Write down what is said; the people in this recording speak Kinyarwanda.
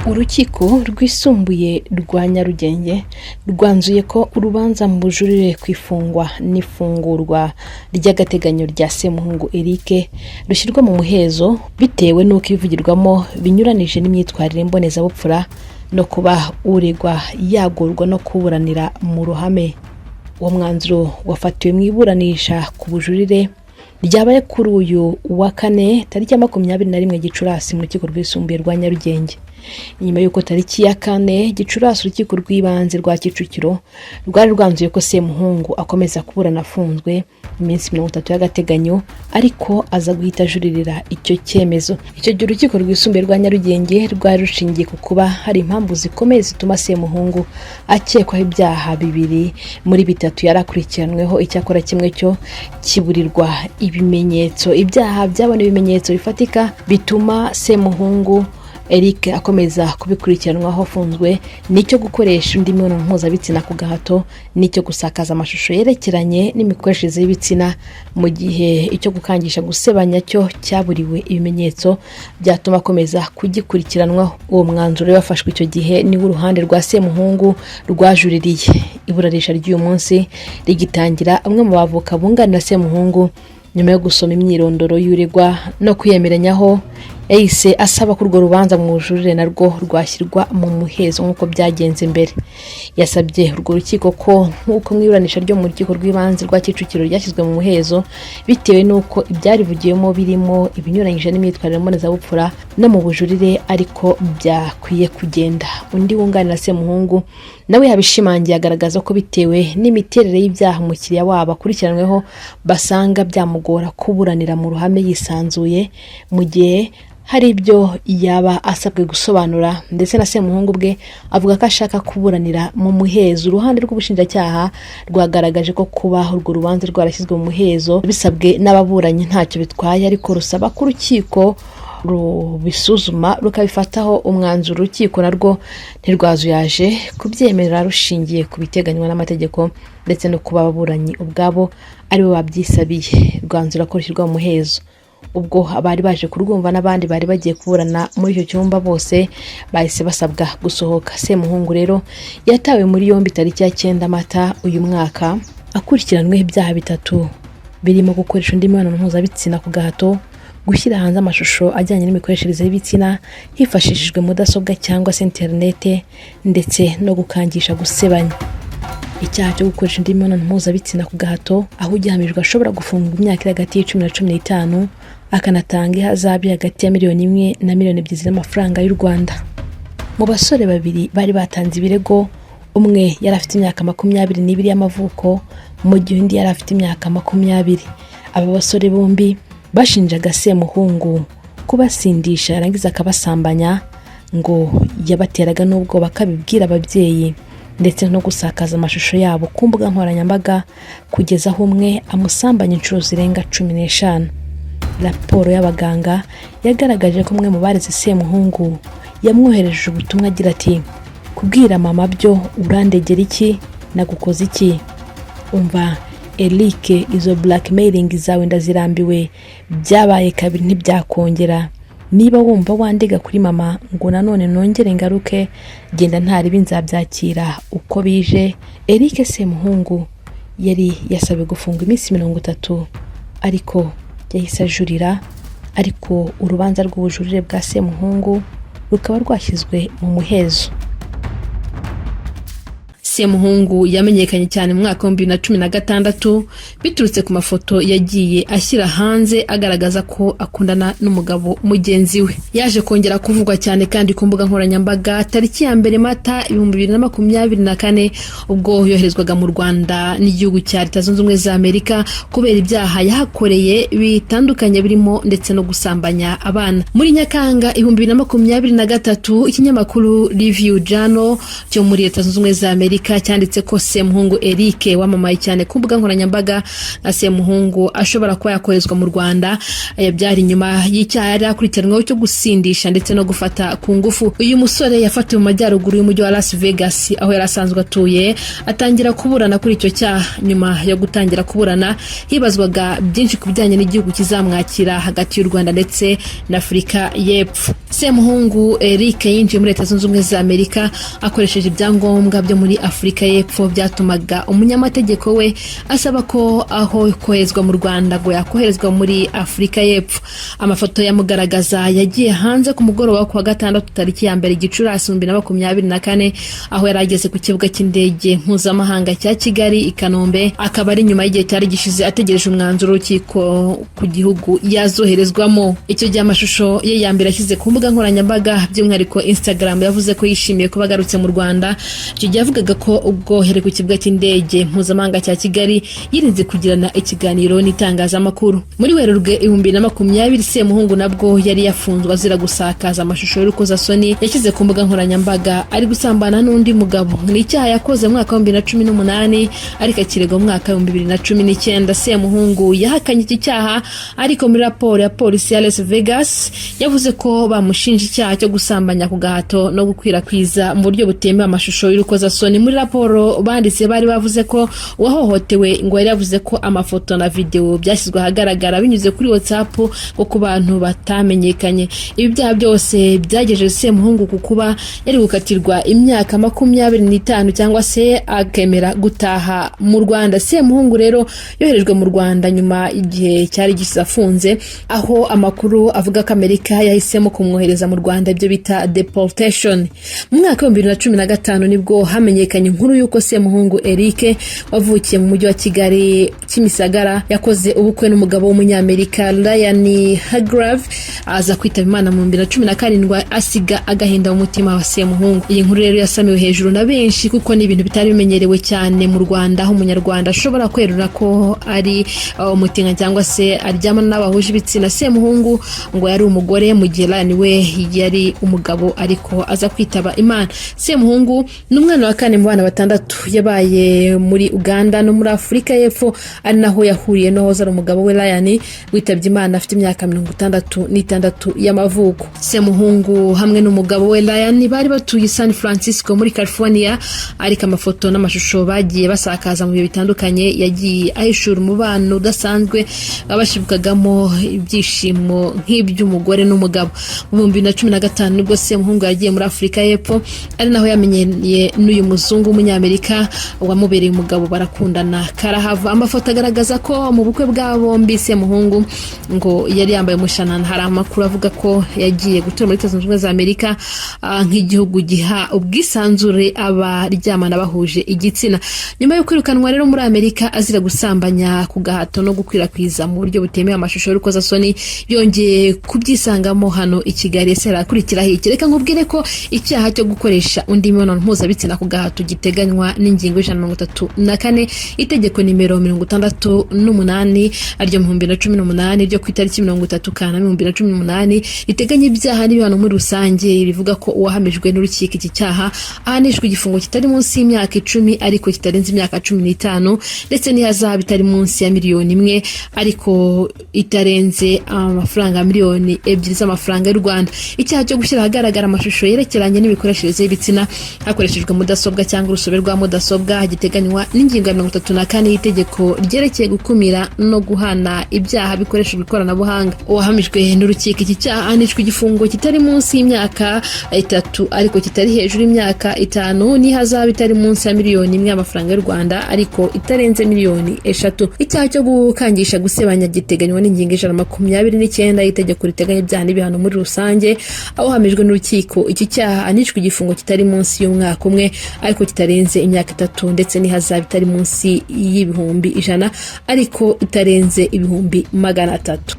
Urukiko Rwisumbuye rwa Nyarugenge rwanzuye ko urubanza mu bujurire ku ifungwa n'ifungurwa ry'agateganyo rya Semuhungu Eric rushyirwa mu muhezo, bitewe n'uko ibivugirwamo binyuranije n'imyitwarire mbonezabupfura no kuba uregwa yagorwa no kuburanira mu ruhame. Uwo mwanzuro wafatiwe mu iburanisha ku bujurire ryabaye kuri uyu wa kane, tariki ya 21 Gicurasi, mu Rukiko Rwisumbuye rwa Nyarugenge, nyuma y'uko tariki ya 4 Gicurasi Urukiko rw'Ibanze rwa Kicukiro rwari rwanzuye ko Semuhungu akomeza kuburana afunzwe iminsi 30 y'agateganyo, ariko aza guhita ajuririra icyo cyemezo. Icyo gihe Urukiko Rwisumbuye rwa Nyarugenge rwari rushingiye ku kuba hari impamvu zikomeye zituma Semuhungu akekwaho ibyaha bibiri muri bitatu yari akurikiranweho, icyakora kimwe cyo kiburirwa ibimenyetso. Ibyaha byabona ibimenyetso bifatika bituma Semuhungu Eric akomeza kubikurikiranwaho afunzwe nicyo gukoresha undi mibonano mpuzabitsina ku gahato n'icyo gusakaza amashusho yerekeranye n'imikoreshereze y'ibitsina, mu gihe icyo gukangisha gusebanya cyo cyaburiwe ibimenyetso byatuma akomeza kugikurikiranwaho. Uwo mwanzuro wafashwe icyo gihe niwo uruhande rwa Semuhungu rwajuririye. Iburanisha ry'uyu munsi rigitangira, umwe mu bavoka bunganira Semuhungu, nyuma yo gusoma imyirondoro y'uregwa no kwiyemeranyaho, yahise asaba ko urwo rubanza mu bujurire narwo rwashyirwa mu muhezo nk'uko byagenze mbere. Yasabye urwo rukiko ko nk'uko mu iburanisha ryo mu Rukiko rw'Ibanze rwa Kicukiro ryashyizwe mu muhezo bitewe n'uko ibyarivugiwemo birimo ibinyuranyije n'imyitwarire mbonezabupfura, no mu bujurire ariko byakwiye kugenda. Undi wunganira Semuhungu nawe yabishimangiye, agaragaza ko bitewe n'imiterere y'ibyaha umukiriya wabo akurikiranweho, basanga byamugora kuburanira mu ruhame yisanzuye mu gihe hari ibyo yaba asabwe gusobanura. Ndetse na Semuhungu ubwe avuga ko ashaka kuburanira mu muhezo. Uruhande rw'ubushinjacyaha rwagaragaje ko kuba urwo rubanza rwarashyizwe mu muhezo bisabwe n'ababuranyi ntacyo bitwaye, ariko rusaba ko urukiko rubisuzuma rukabifataho umwanzuro. Urukiko narwo ntirwazuyaje kubyemerera, rushingiye ku biteganywa n'amategeko ndetse no kuba ababuranyi ubwabo aribo babyisabiye, rwanzura ko rushyirwa mu muhezo. Ubwo abari baje kurwumva n'abandi bari bagiye kuburana muri icyo cyumba bose bahise basabwa gusohoka. Semuhungu rero yatawe muri yombi tariki ya 9 Mata uyu mwaka, akurikiranweho ibyaha bitatu birimo gukoresha undi mibonano mpuzabitsina ku gahato, gushyira hanze amashusho ajyanye n'imikoreshereze y'ibitsina hifashishijwe mudasobwa cyangwa se interinete, ndetse no gukangisha gusebanya. Icyaha cyo gukoresha indi mibonano mpuzabitsina ku gahato, aho ugihamijwe ashobora gufungwa imyaka iri hagati ya 10 na 15, akanatanga ihazabu hagati ya miliyoni 1 na miliyoni 2 z'amafaranga y'u Rwanda. Mu basore babiri bari batanze ibirego, umwe yari afite imyaka 22 y'amavuko, mu gihe undi yari afite imyaka 20. Aba basore bombi bashinjaga Semuhungu kubasindisha, yarangiza akabasambanya, ngo yabateraga n'ubwoba akabibwira ababyeyi, ndetse no gusakaza amashusho yabo ku mbuga nkoranyambaga, kugeza aho umwe amusambanya inshuro zirenga 15. Raporo y'abaganga yagaragaje ko umwe mu bareze Semuhungu yamwohereje ubutumwa agira ati: "Kubwira mama byo urandegera iki? Nagukoze iki? Umva Eric, izo blackmailing zawe ndazirambiwe. Byabaye kabiri, ntibyakongera. Niba wumva wandega kuri mama ngo nanone nongere ngaruke, genda, ntaribi, nzabyakira uko bije." Eric Semuhungu yari yasabiwe gufunga iminsi 30, ariko yahise ajurira, ariko urubanza rw'ubujurire bwa Semuhungu rukaba rwashyizwe mu muhezo. Semuhungu yamenyekanye cyane mu mwaka wa 2016 biturutse ku mafoto yagiye ashyira hanze agaragaza ko akundana n'umugabo mugenzi we. Yaje kongera kuvugwa cyane kandi ku mbuga nkoranyambaga tariki ya 1 Mata 2024, ubwo yoherezwaga mu Rwanda n'igihugu cya Leta Zunze Ubumwe za Amerika kubera ibyaha yahakoreye bitandukanye, birimo ndetse no gusambanya abana. Muri Nyakanga 2023, ikinyamakuru Review Journal cyo muri Leta Zunze Ubumwe za Amerika Amerika cyanditse ko Semuhungu Eric, wamamaye cyane ku mbuga nkoranyambaga nka Semuhungu, ashobora kuba yakoherezwa mu Rwanda. Byari nyuma y'icyaha yari akurikiranyweho cyo gusindisha ndetse no gufata ku ngufu. Uyu musore yafatiwe mu majyaruguru y'umujyi wa Las Vegas, aho yari asanzwe atuye, atangira kuburana kuri icyo cyaha. Nyuma yo gutangira kuburana, hibazwaga byinshi ku bijyanye n'igihugu kizamwakira hagati y'u Rwanda ndetse na Afurika y'Epfo. Semuhungu Eric yinjiye muri Leta Zunze Ubumwe za Amerika akoresheje ibyangombwa byo muri Afurika y'Epfo, byatumaga umunyamategeko we asaba ko aho koherezwa mu Rwanda ngo yakoherezwa muri Afurika y'Epfo. Amafoto yamugaragaza yagiye hanze ku mugoroba wo kuwa gatandatu, tariki ya 1 Gicurasi 2024, aho yari ageze ku kibuga cy'indege mpuzamahanga cya Kigali i Kanombe, akaba ari nyuma y'igihe cyari gishize ategereje umwanzuro w'urukiko ku gihugu yazoherezwamo. Icyo gihe amashusho ye ya mbere yashyize ku mbuga nkoranyambaga, by'umwihariko Instagram, yavuze ko yishimiye kuba agarutse mu Rwanda. Icyo gihe yavugaga ko ubwo yari ku kibuga cy'indege mpuzamahanga cya Kigali, yirinze kugirana ikiganiro n'itangazamakuru. Muri Werurwe 2020, Semuhungu nabwo yari yafunzwe azira gusakaza amashusho y'urukozasoni yashyize ku mbuga nkoranyambaga ari gusambana n'undi mugabo. Ni icyaha yakoze mu mwaka wa 2018, ariko akiregwa mu mwaka wa 2019. Semuhungu yahakanye iki cyaha, ariko muri raporo ya polisi ya Las Vegas yavuze ko bamushinja icyaha cyo gusambanya ku gahato no gukwirakwiza mu buryo butemewe amashusho y'urukozasoni. Muri raporo banditse, bari bavuze ko uwahohotewe ngo yari yavuze ko amafoto na videwo byashyizwe ahagaragara binyuze kuri WhatsApp ngo ku bantu batamenyekanye. Ibi byaha byose byagejeje Semuhungu ku kuba yari gukatirwa imyaka 25 cyangwa se akemera gutaha mu Rwanda. Semuhungu rero yoherejwe mu Rwanda nyuma y'igihe cyari gishize afunze, aho amakuru avuga ko Amerika yahisemo kumwohereza mu Rwanda, ibyo bita deportation. Mu mwaka wa 2015 nibwo hamenyekanye inkuru y'uko Semuhungu Eric, wavukiye mu mujyi wa Kigali Kimisagara, yakoze ubukwe n'umugabo w'umunyamerika Ryan Hargrave, aza kwitaba Imana mu 2017, asiga agahinda mu mutima wa Semuhungu. Iyi nkuru rero yasamiwe hejuru na benshi, kuko ni ibintu bitari bimenyerewe cyane mu Rwanda, aho umunyarwanda ashobora kwerura ko ari umutinganyi cyangwa se aryamana n'abahuje ibitsina. Semuhungu ngo yari umugore, mu gihe Ryan we yari umugabo, ariko aza kwitaba Imana. Semuhungu ni umwana wa kane mu bana batandatu. Yabaye muri Uganda no muri Afurika y'Epfo, ari naho yahuriye n'uwahoze ari umugabo we Ryan, witabye Imana afite imyaka 66 y'amavuko. Semuhungu hamwe n'umugabo we Ryan bari batuye i San Francisco muri California, ariko amafoto n'amashusho bagiye basakaza mu bihe bitandukanye yagiye ahishura umubano udasanzwe bashibukagamo ibyishimo nk'iby'umugore n'umugabo. Mu 2015 nibwo Semuhungu yagiye muri Afurika y'Epfo, ari naho yamenyeye n'uyu muzungu w'umunyamerika wamubereye umugabo, barakundana karahava. Amafoto agaragaza ko mu bukwe bwa bombi Semuhungu ngo yari yambaye umushanana. Hari amakuru avuga ko yagiye gutura muri Leta Zunze Ubumwe za Amerika nk'igihugu giha ubwisanzure abaryamana bahuje igitsina. Nyuma yo kwirukanwa rero muri Amerika azira gusambanya ku gahato no gukwirakwiza mu buryo butemewe amashusho y'urukozasoni, yongeye kubyisangamo hano i Kigali. Ese harakurikiraho iki? Reka nkubwire ko icyaha cyo gukoresha undi mibonano mpuzabitsina ku gahato giteganywa n'ingingo y'134, itegeko nimero 68 aryo 2018 ryo ku itariki 30 Kanama 2018, riteganya ibyaha n'ibihano muri rusange, rivuga ko uwahamijwe n'urukiko iki cyaha ahanishwa igifungo kitari munsi y'imyaka 10 ariko kitarenze imyaka 15, ndetse n'ihazabu itari munsi ya miliyoni 1 ariko itarenze amafaranga miliyoni 2 z'amafaranga y'u Rwanda. Icyaha cyo gushyira ahagaragara amashusho yerekeranye n'imikoreshereze y'ibitsina hakoreshejwe mudasobwa cyangwa urusobe rwa mudasobwa giteganywa n'ingingo ya 34 y'itegeko ryerekeye gukumira no guhana ibyaha bikoreshejwe ikoranabuhanga. Uwahamijwe n'urukiko iki cyaha ahanishwa igifungo kitari munsi y'imyaka 3 ariko kitari hejuru y'imyaka 5, n'ihazabu itari munsi ya miliyoni 1 y'amafaranga y'u Rwanda ariko itarenze miliyoni 3. Icyaha cyo gukangisha gusebanya giteganywa n'ingingo 129 y'itegeko riteganya ibyaha n'ibihano muri rusange, aho uhamijwe n'urukiko iki cyaha ahanishwa igifungo kitari munsi y'umwaka umwe ariko kitarenze imyaka 3, ndetse n'ihazabu itari munsi y'100,000 ariko itarenze 300,000.